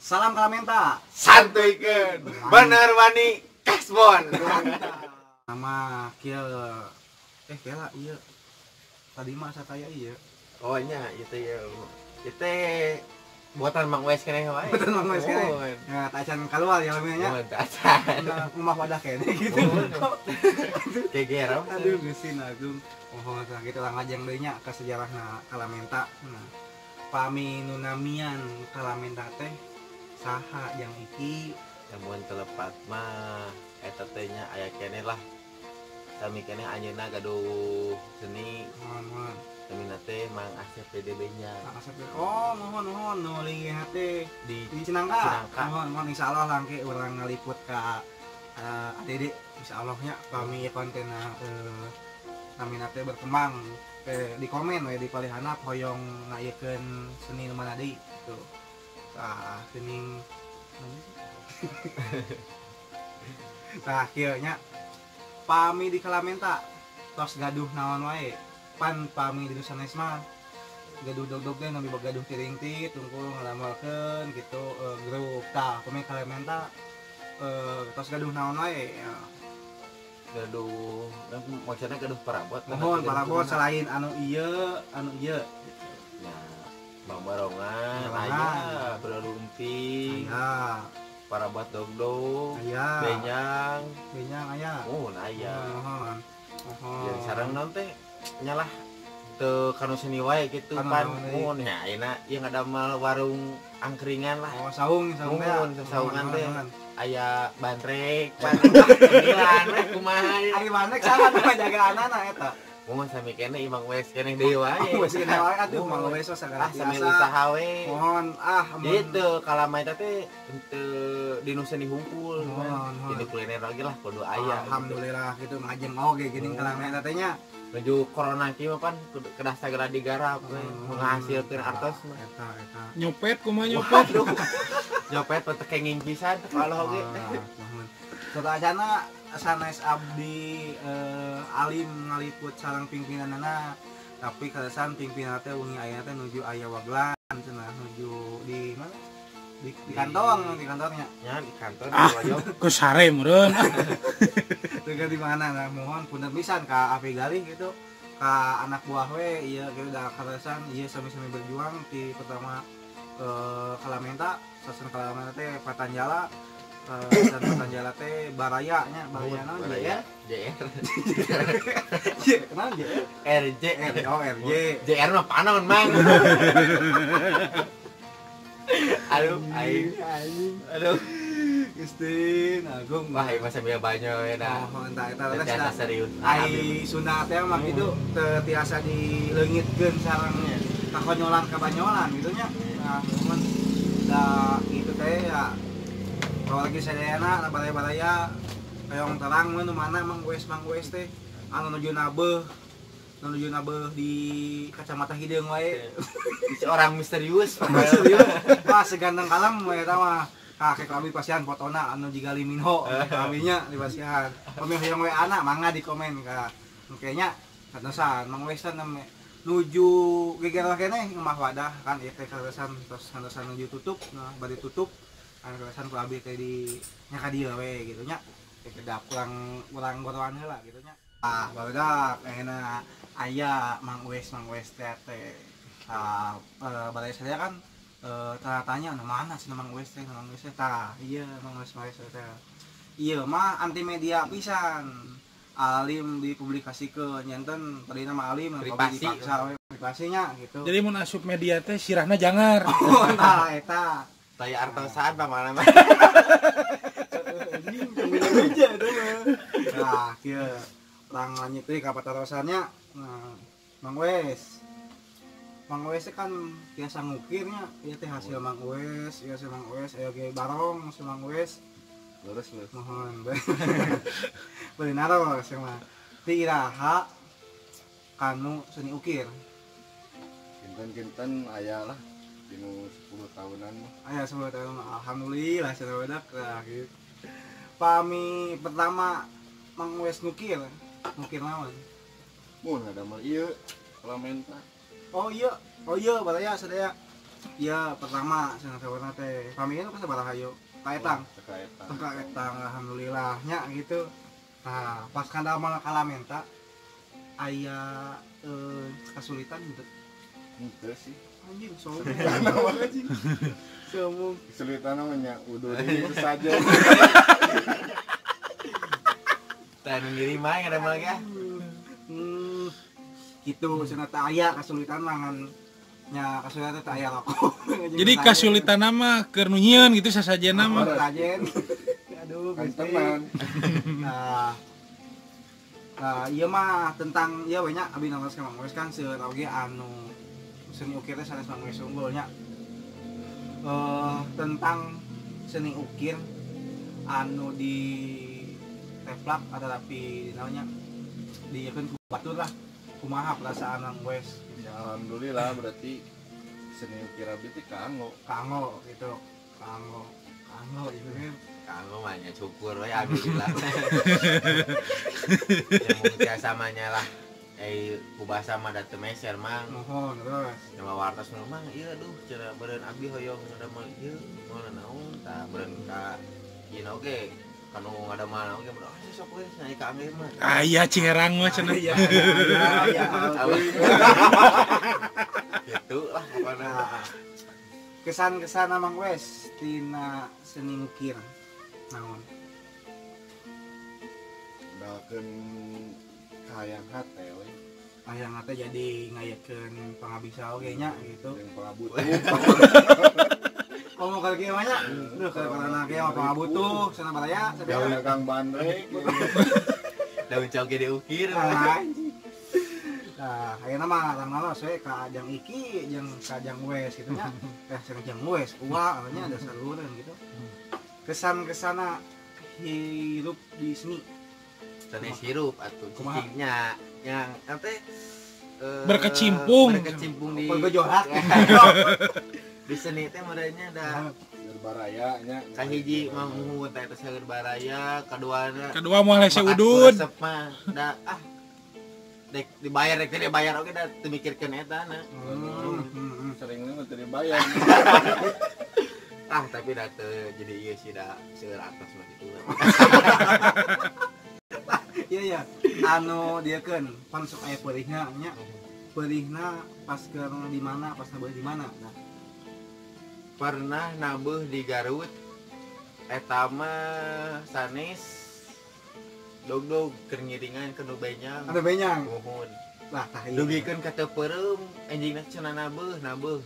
Salam Kalamenta. Santuikeun. Bener wani kasbon. Nama kieu kela ieu. Tadi mah asa taya ieu. Oh nya ieu teh ieu. Ieu teh buatan Mang Wes keneh wae. Buatan Mang Wes keneh. Ya tacan keluar ya lamanya. Mun tacan. Rumah wadah keneh gitu. Geger. Aduh geusin agung. Oh gitu lah ngajeng deui nya ka sejarahna Kalamenta. Nah, pami nu namian Kalamenta teh saha yang iki lamun telepat mah eta teh nya aya keneh lah. Sami keneh anjeunna gaduh seni. Mohon. Samina teh Mang Asep PDB nya. Mang Asep. Oh, mohon mohon nu linggih teh di Cinangka. Mohon mohon insyaallah langke urang ngaliput ka ADD insyaallah nya pami kontenna namina teh berkembang di komen we di palihana hoyong ngayekeun seni nu mana deui gitu. Tah geuning tah kieu nya pami di Kalamenta tos gaduh naon wae pan pami di sanes mah gaduh dog-dog teh nembe gaduh tiring-tit tungkul ngalamalkeun gitu grup tah pami Kalamenta tos gaduh naon wae ya. Gaduh maksudnya gaduh parabot. Mohon parabot selain anu ieu gitu. Ya bang-barongan aya berlumping aya parabot dog-dog aya benyang benyang aya oh aya mohon mohon ya sareng naon teh nyalah teu kanu seni wae kitu pan mun nya ayeuna ieu ngadamel warung angkringan lah. Oh saung saung teh saungan teh aya bandrek cemilan we kumaha ari bandrek saha nu jagaanana eta. Mun sami keneh Mang Wes keneh deui wae. Wes keneh wae atuh Mang Wes sagala tiasa. Sami usaha we. Mohon ah gitu kalamai teh henteu dinu seni hungkul. Dinu kuliner lagi lah kudu aya. Alhamdulillah gitu ngajeng oge geuning kalamai teh nya. Menuju corona kieu mah pan kedah sagala digarap menghasilkeun artos mah. Eta eta. Nyopet kumaha nyopet? Nyopet teh kenging pisan teh Allah oge. Satacana sanes abdi alim ngaliput sareng pimpinanana tapi kalesan pimpinan teh wengi aya teh nuju aya waglan cenah nuju di mana di kantor di kantornya nya di kantor di Wajok ku sare meureun teu di mana nah mohon punten pisan ka Api Galih gitu ka anak buah we ieu kieu da kalesan ieu sami-sami berjuang di pertama Kalamenta sasen Kalamenta teh Patanjala dan Patanjala teh baraya nya baraya naon JR JR J kenal JR RJ oh RJ JR mah panon mang. Aduh aing aduh Gusti Agung wah ieu mah sambil banyo we da oh entah eta tiasa serius ai Sunda teh mah kitu teu tiasa dileungitkeun sareng kakonyolan kabanyolan gitu nya. Nah cuman da kitu teh ya kalau lagi sadayana balaya-balaya hoyong terang we nu mana Mang Wes teh anu nuju nabeuh di kacamata hideung wae. Seorang misterius. Misterius. Wah seganteng kalem we eta mah. Kakek kami pasihan fotona anu jiga Lee Min Ho kaminya dipasihan. Pami hoyong we anak mangga di komen ka. Kayaknya katosan Mang Wes teh nuju geger keneh ngemah wadah kan ieu teh kaleresan tos hantosan nuju tutup nah bade tutup. Anu kaleresan ku abi teh di nya ka dieu we gitu nya. Kedap kurang urang goroan heula gitu nya. Ah barudak ayeuna aya Mang Wes teh teh. Ah balai saya kan tanya nu mana cenah Mang Wes teh Mang Wes teh tah ieu Mang Wes teh. Ieu mah anti media pisan. Alim dipublikasikeun nyanten tadina mah alim privasi dipaksa we privasinya gitu. Jadi mun asup media teh sirahna jangar. Oh tah eta. Taya artosan pamana mah. Anjing meja itu mah. Nah, kieu lang lanjut deui ka patarosannya. Nah, Mang Wes. Mang Wes kan biasa ngukirnya, ieu teh hasil Mang Wes, ieu hasil Mang Wes, aya ge barong hasil Mang Wes. Lurus lurus. Mohon. Beureun naros mah. Ti iraha kanu seni ukir. Kinten-kinten aya lah dinu 10 tahunan mah. Aya 10 tahun mah alhamdulillah cenah badak lah gitu. Pami pertama Mang Wes ngukir, ngukir naon? Mun ada mah ieu Kalamenta. Oh iya, oh iya baraya sadaya. Iya, pertama cenah saurna teh. Pamina pas sabaraha hayo? Kaetang. Kaetang alhamdulillah nya gitu. Nah, pas kandamel kalamenta aya kesulitan gitu. Henteu sih. Anjing sombong. Anjing. Sombong. Kesulitan namanya udah itu saja. Tah nu ngirim mah ngadamel ge. Gitu cenah teh aya kesulitan mah ngan nya kesulitan teh aya rokok. Jadi kesulitan mah keur nu nyieun gitu sasajena mah. Sasajen. Aduh, teman. Nah, ieu mah tentang ieu we nya abi naros ka Mang Wes kan seueur oge anu seni ukir teh sanes Mang Wes unggul nya. Tentang seni ukir anu di teplak atau naonnya dieukeun ku batur lah. Kumaha perasaan Mang Wes? Ya, alhamdulillah berarti seni ukir abdi teh kanggo. Kanggo gitu. Kanggo. Kanggo gitu kan. Kanggo mah nya syukur we alhamdulillah. Ya mung tiasa mah nya lah. Ku bahasa mah da teu meser mang. Mohon terus. Nya wartos mah mang ieu aduh cenah beureun abdi hoyong ngadamel ieu moal naon tah beureun ka ieu oge kanu ngadamel oge mun ah sok we cenah ka angge mah. Aya Ciherang mah cenah. Iya. Gitu lah pokona. Kesan-kesan Mang Wes tina seni ukir naon? Dakeun kahayang hate we. Kahayang hate jadi ngayakeun pangabisa oge nya gitu. Jeung pangabutuh. Komo ka kieu mah nya. Duh karena kieu mah pangabutuh cenah baraya. Daun dagang bandrek. Daun cauge diukir. Nah, ayeuna mah rangnaros we ka Jang Iki jeung ka Jang Wes gitu nya. Cenah Jang Wes uwa katanya ada saluran gitu. Kesan-kesana hirup di seni. Sanes hirup atuh cicingnya yang teh berkecimpung berkecimpung di bergejolak. Di seni teh merenya da baraya nya. Kahiji mah muhun teh seueur baraya, kaduana kadua moal hese udud. Resep mah da ah dek dibayar dek dibayar oge da teu mikirkeun eta na. Seringna mah teu dibayar. Ah tapi da teu jadi ieu sih da seueur atas mah kitu. Iya ya, anu dieukeun pan sok aya peurihna nya. Peurihna pas keur di mana, pas nabeuh di mana. Nah. Pernah nabeuh di Garut eta mah sanes dog-dog keur ngiringan ke nu benyang. Anu benyang. Muhun. Lah tah ieu. Dugikeun ka teu peureum, anjingna cenah nabeuh, nabeuh.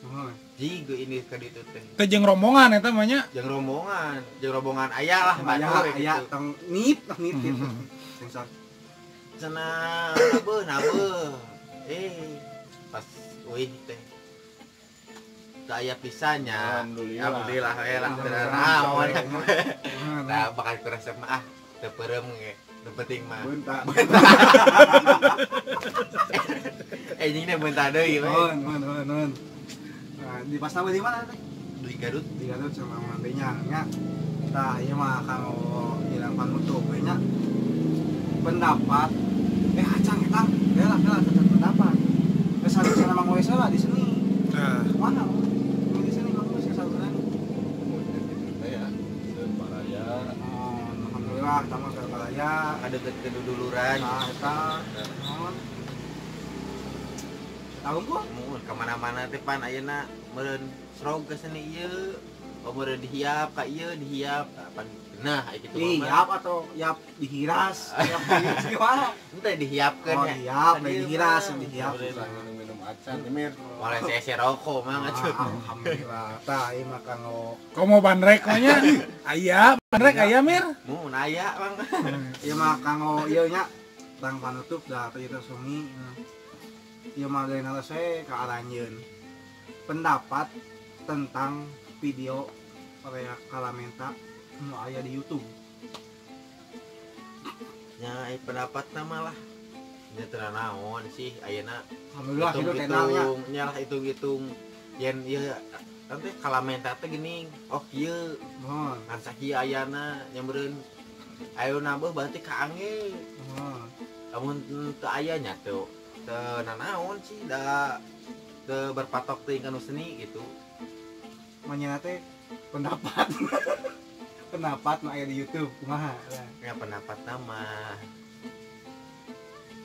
Muhun. Jiga ini ka ditu teh. Teh jeung rombongan eta mah nya. Jeung rombongan aya lah batur gitu. Aya tong nit nit gitu. Sensor. Cenah nabeuh, nabeuh. Pas uih teh. Teu aya pisan nya. Alhamdulillah. Alhamdulillah we lah teu naon. Tah bakal ku resep mah ah. Teu peureum ge, nu penting mah. Beunta. Anjingna beunta deui we. Nuhun. Nah, di pas nabeuh di mana teh? Di Garut. Di Garut sama Mang Benyang nya. Tah ieu mah kanggo ilang panutup we nya. Pendapat acang etang, lah tetep pendapat. Kesan-kesan Mang Wes lah di seni. Nah, mana? Di seni Mang Wes kesan-kesan. Ya, baraya. Alhamdulillah tambah baraya, ada keduduluran. Nah, eta. Nuhun. Tahun gua mun ka mana-mana teh pan ayeuna meureun srog ka seni ieu, oh meureun dihiap ka ieu dihiap, pan nah kitu mah. Dihiap atau yap dihiras, yap dihiras gimana? Henteu dihiapkeun oh, nya. Dihiap, dihiras, dihiap. Minum acan mir. Mulai sese rokok mang atuh. Alhamdulillah. Tah ieu mah kanggo komo bandrek mah nya. Aya, bandrek aya mir. Mun aya mang. Ieu mah kanggo ieu nya tang panutup da teu sungi. Ieu mah dari nalase ka aranjeun. Pendapat tentang video area Kalamenta nu aya di YouTube. Nya pendapatna mah lah. Nya teu naon sih ayeuna. Alhamdulillah kitu tenangnya. Nya lah hitung-hitung yen ieu teh Kalamenta teh geuning. Oh kieu. Muhun. Ngan sakieu ayana nya meureun ayo nabeuh berarti kaangge. Muhun. Lamun teu aya nya teu teu nanaon sih da Teu berpatok teuing kana seni gitu. Manyana teh pendapat. Pendapat nu aya di YouTube kumaha? Ya pendapat nama.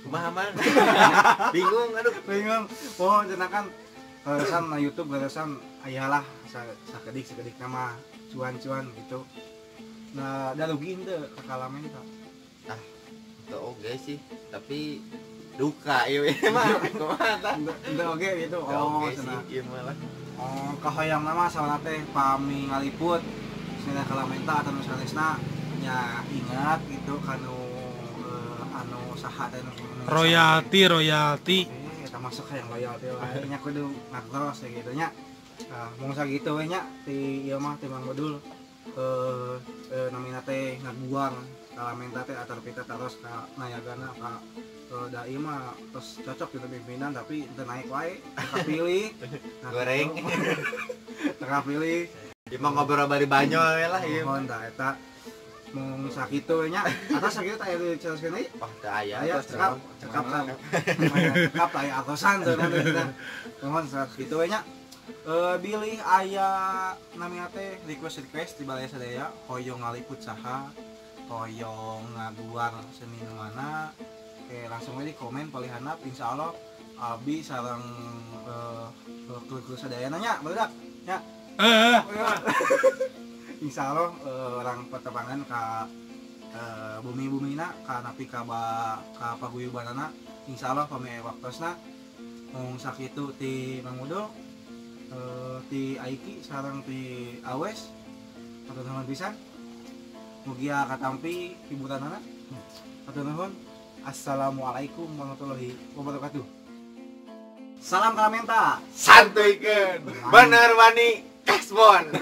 Kumaha mah? Bingung aduh. Bingung. Oh, cenah kan garasan na YouTube garasan ayalah sakedik-sakedik nama cuan-cuan gitu. Nah, da rugi henteu ka Kalamenta. Ah, teu oge sih, tapi duka ieu mah kumaha tah? Henteu oge gitu. Oh, cenah. Ieu mah lah. Oh, kahoyong nama sawana teh pami ngaliput seni Kalamenta atau nu sanesna nya ingat gitu kanu anu saha teh nu royalti. Eta masuk hayang royalti lah nya kudu ngagros gitu nya. Mung sakitu we nya ti ieu mah ti Mang Bedul namina teh ngaguang Kalamenta teh atar pita taros ka nayagana ka da ieu mah tos cocok gitu pimpinan tapi teu naik wae kapilih goreng teu kapilih. Ieu mah ngobrol bari banyol we lah ieu. Mohon tah eta mung sakitu we nya. Atas sakitu teh aya dicaroskeun deui? Wah, teu aya. Cekap, cekap cekap aya atosan teu nanti. Mohon sakitu we nya. Bilih aya namina teh request-request di balai sadaya hoyong ngaliput saha, hoyong ngaguar seni nu mana, langsung we di komen paling handap insyaallah abi sareng kru-kru sadayana nya barudak nya. Insyaallah orang pertepangan ka bumi-bumina ka napi ka ka paguyubanana insyaallah pami waktosna mung sakitu ti Mang Mudul ti Aiki sareng ti Awes hatur nuhun pisan mugia katampi hiburanana hatur nuhun. Assalamualaikum warahmatullahi wabarakatuh. Salam Kalamenta santuikeun bener wani kasbon.